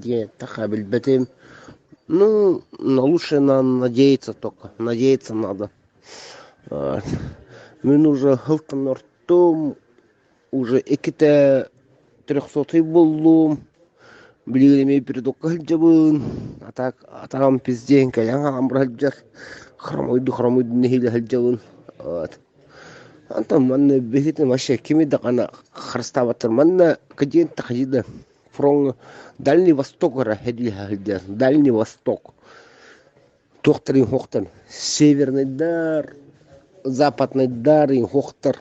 Диэн эттэххэ билбэтим. Ну, на лучшее надо надеяться только, надеяться надо. Мин уже сылтан ортум, уже иккитэ трехсотый буоллум. Билигин эмиэ передокка сылдьабын. А так атаҕым пиздец кэлэн хаалан сылдьар. Хромойду хромойду нэһиилэ сылдьабын. Вот. Антон манна биһитин вообще кими даҕаны харыстаабаттар. Манна кадиент да фроҥҥа Дальний Восток эрэ сылдьар. Дальний Восток. Туохтарын хуохтар Северныйдар, Западныйдар хуохтар.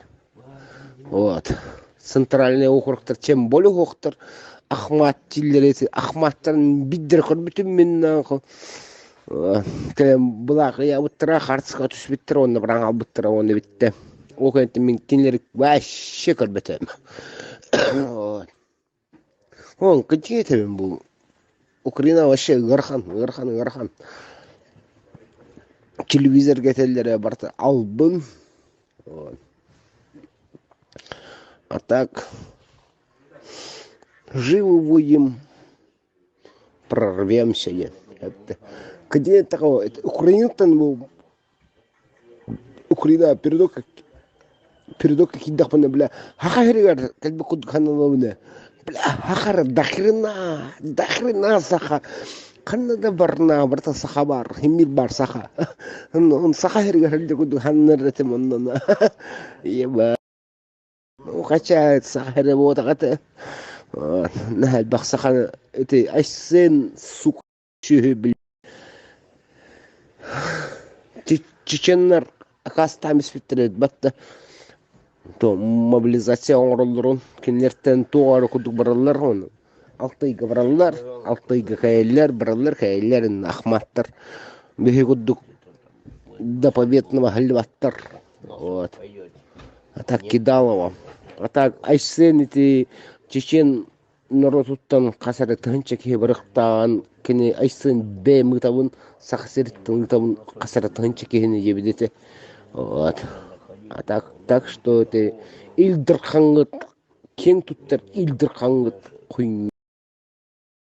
Вот. Центральный округтар чем более хуохтар Ахмат дииллэр Ахматтан биирдэрэ көрбүтүм мин кэлэн былаахыйабыттара хаарыска түспүттэрэ уонна баран хаалбыттара уонна бүттэ. Ол кэнниттэн мин кинилэри вообще көрбөтөм. Ол кытыы этэбин бу Украина вообще ыарахан, ыарахан, ыарахан. Телевизорга этэллэрэ барыта албын. Вот. А так живы будем, прорвемся. Это где такого? Это Украина-то бу Украина передок передок киирдэхпинэ бля саха сиригэр кэлбит курдук сананабын бля сахар дохрена дохрена саха ханна да барна барыта саха баар син баар саха саха сиригэр сылдьар курдук сананар этим оннуна еба хотя саха эрэ буотах этэ наһаа элбэх саха ити Айсен сука сүөһү Чеченнэр акаастаан испиттэрэ батта то мобилизация оҥороллорун кинилэртэн туох эрэ курдук бараллар ону Алтайга бараллар Алтайга кэйэллэр бараллар кэйэллэр ахматтар биһи курдук до победного аһыллыбаттар вот а так кидалово а так Айсен ити чечен норуотуттан хас эрэ тыһыынча киһи барыахтааҕын кини Айсен бэйэм ыытабын, Саха сириттэн ыытабын хас эрэ тыһыынча киһини диэбит этэ. Вот. А так, так что это Ил Дархаҥҥыт киэҥ туттар Ил Дархаҥҥыт хуйня.